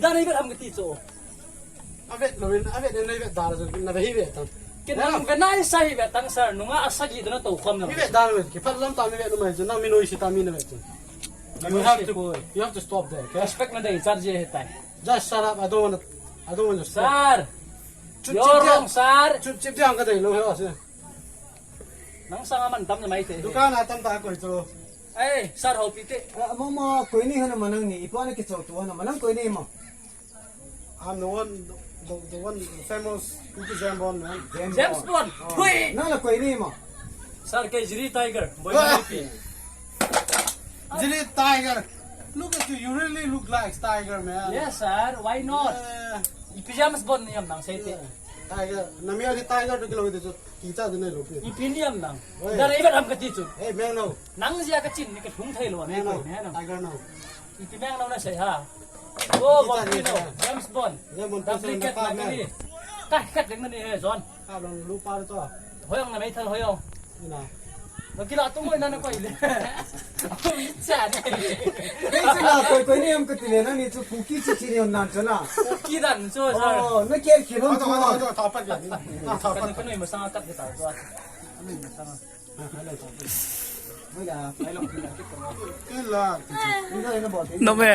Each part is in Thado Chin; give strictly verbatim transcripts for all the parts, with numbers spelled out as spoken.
Dan ei vet ham kati chu. A vet lou in, a vet in, a vet dan chu na ve hi ve tang. Kei nang ve nai sa hi ve tang, sir. Nunga a sagi dana to khom na. Hi ve dan ve, kiphat lam ta mi ve lu mai chu, nang mi noise ta mi na ve chu. You have to, you have to stop there, okay? Respect na dei, sir, je he tai. Just shut up. I don't wanna, I don't wanna stop. Sir, you're wrong, sir. Chup chip diang ka dei lou he, sir. Nang sanga man tam na mai te. Dukan a tam ta koi chu. Ei, sir, ho pi te. Ah, mama, koi ni hana manang ni, ipa na kichou tu hana manang koi ni ma. I'm the one, the, the one famous Kuki James Bond, man. James Bond. Thui. Nang la koi ni ma. Sir, kei Jiri Tiger, boy. Ah. Pi. Jiri Tiger. Look at you. You really look like Tiger, man. Yes, sir. Why not? Yeah. Ipi James Bond ni ham nang sei te. Yeah. Tiger. Na mi ali Tiger tu kilo de chu. Kicha de nei lou pi. Ipi ni ham nang. Oi. Dan ei vet ham kati chu. Hey, meng no. Nang jia ka chin ni ka lhung thei lou, meng no. Tiger no. Ipi meng no na sei ha. Oh, Bond, you know, James Bond. James Bond, duplicate na ka ni. Ka kat ding na ni he, John. Ka long lu pa to. Hoyong na mai thal hoyong. Ina. Ba kila tu mo ina na koi le. Aw, mi cha ne. Ni chu na koi koi ni ham kati le na ni chu Kuki chu chi ni hon nan chu na. Kuki dan chu, sir. Oh, na ker ki hon chu. Tha pa ya. Tha pa. Ka noi ma sa ka ta chu. Ka noi ma sa. Nome.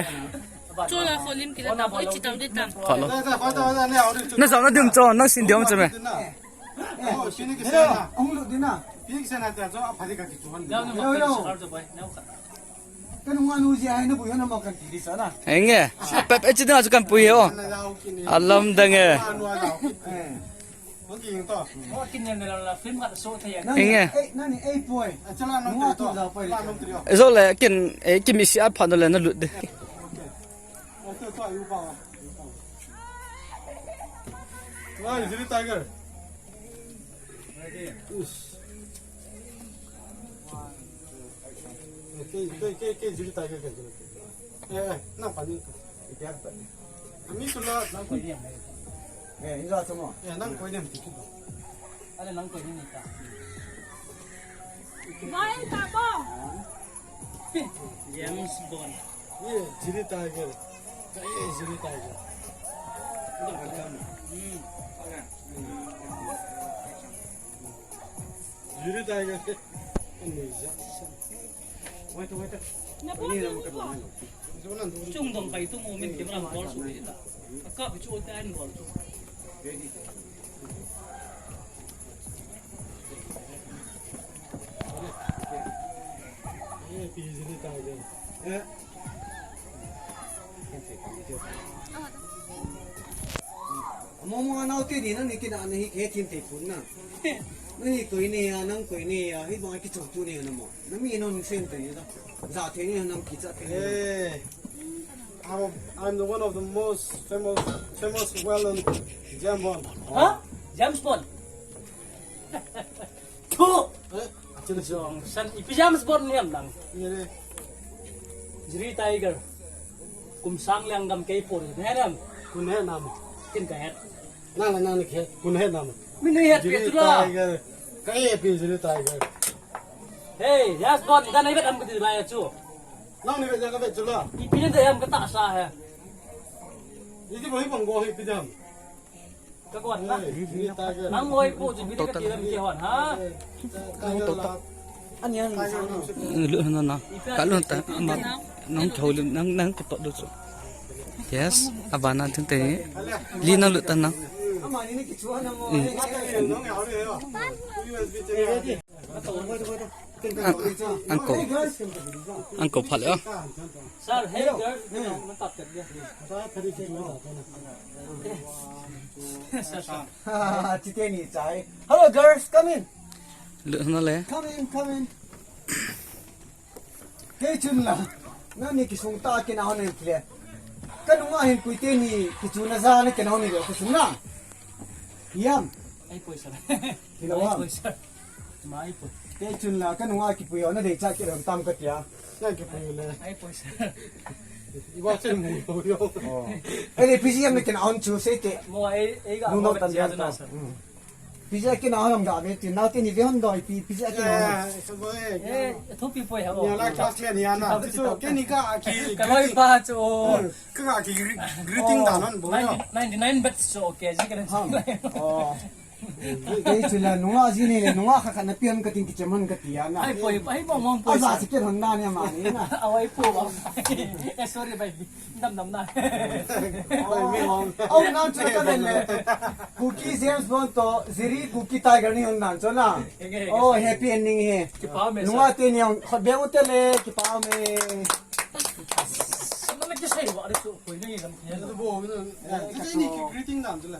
Chola kholim kila ta boi chi tau de tam. Khalo. Na sa na dum cho, na sin dum cho me. Enge. Pep e chi ding a chu kan pui he o. Alam dang e. Inge. Ei, nani, ei, poi. Nunga tu la poi. Zo le, kin, ei, kin mi si a phan le na lut de. Why, is it a tiger? Us. Ke, ke, ke, ke, jiri tiger ke. Eh, eh, nang pani. Ami tu la, nang pani. Eh, ila tu mo. Eh, nang pani. Ale nang pani ni ta. James Bond. Ye, jiri tiger. Ye, jiri tiger. Hmm. Jiri tiger. Ani ja. Wait, wait. Chung dong kai tu mo min ke ma bol su ni ta. Ka bi chu ta an bol chu. Eh, pi jiri tiger. Eh. Amo mo anau te ni na ni kina na hi ke tin te pun na. Na hi koi ni ya, nang koi ni ya, hi bang ki chong tu ni na mo. Na mi no ni sen te ni da. Za te ni na ki cha te ni. Eh. I'm, I'm the one of the most famous, famous well-known James Bond. Huh? James Bond? Thu! Eh, achil jong san ipi James Bond ni ham nang. Ye re. Jiri Tiger. Kum sang liang gam kei por. Ne nam. Kun he nam. Kin ka het. Nang nang nang ke. Kun he nam. Min ni het Jiri pe tu la. Tiger. Ka e pi Jiri Tiger. Hey, James Bond, idan ai vet am ka ti ba ya chu. Nang ni vet ya ka vet chu la. Ipi ni da ham ka ta sa he. Iti bo hi bang go hi pi dam. Ka kon na. Nang oi pu ji bi ka ti lam ke hon ha. Ani an. Lu na na. Ka lu ta ma. Nang thou lu nang nang ka to du chu. Yes, abana tin te. Li na lu ta na. Ama ni ki chu na mo. An, an ko, an ko pha le o. Sir, hey, girl. Chiteni chai. Hello, girls, come in. Lu na le. Come in, come in. Kei chun la, nani kisung ta kina hon en kile. Ka nunga hin kui teni kichuna ja na kina hon ni le kichun na. Yam. Ai poi sir. Kina hon. Ai poi sir. Mai poi. Kei chun la, ka nunga kipui hon na dei cha ki ram tam ka tia. Na kipui le. Ai poi sir. Iwa chen mu yo. Oh. Ai le P G M na kina hon chu se te. Mo ai ai ga. Nu no tan ya ta. Sir. Hmm. Pija ke na hong da ve ti na te ni ve hon doi pi pija ke na. Eh, thopi poi ha. Ni la class le ni ana. Ti so ke ni ka ki. Ka loi pa chu. Ka ga ki greeting da non bo. Ninety-nine batch chu okay ji ka na. Oh. Kei chu la nunga ji ni le nunga kha kha na pian ka ting ki chaman ka ti ana. Ai poi, ai mong mong poi. Aja si ke hon na ni ma ni na. Awai po ba. Eh, sorry bai. Dam dam na. Oi, mi hong. Oh, nang chu ka len le. Kuki James Bond to, Ziri Kuki Tiger ni hon nang chu na. Oh, happy ending he. Kipa me. Nunga te ni hong, khot be u te le, kipa me. Sama me kisai wa re chu, koi ni lam. Ni ki greeting dan chu la.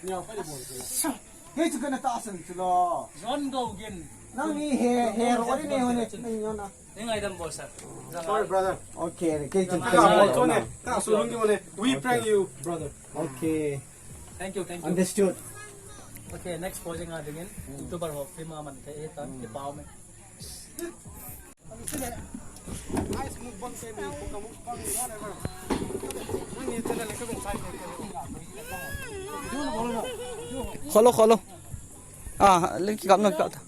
Ni au pa ni bol chu la. Hei chu kana ta san chu lo. John Gogan. Nang ni he, he ro ni ne ho ne. Ni yo na. Ni ngai dam bol sir. Sorry, brother. Okay, okay, chu. Ka bol chu ne. Ka su lung ni ne. We prank you, brother. Okay. Thank you, thank you. Understood. Okay, next posting a dingin. YouTuber ho, film a man ke e tan, kipa me. Kholo, kholo. Ah, le kikap na kikap ta.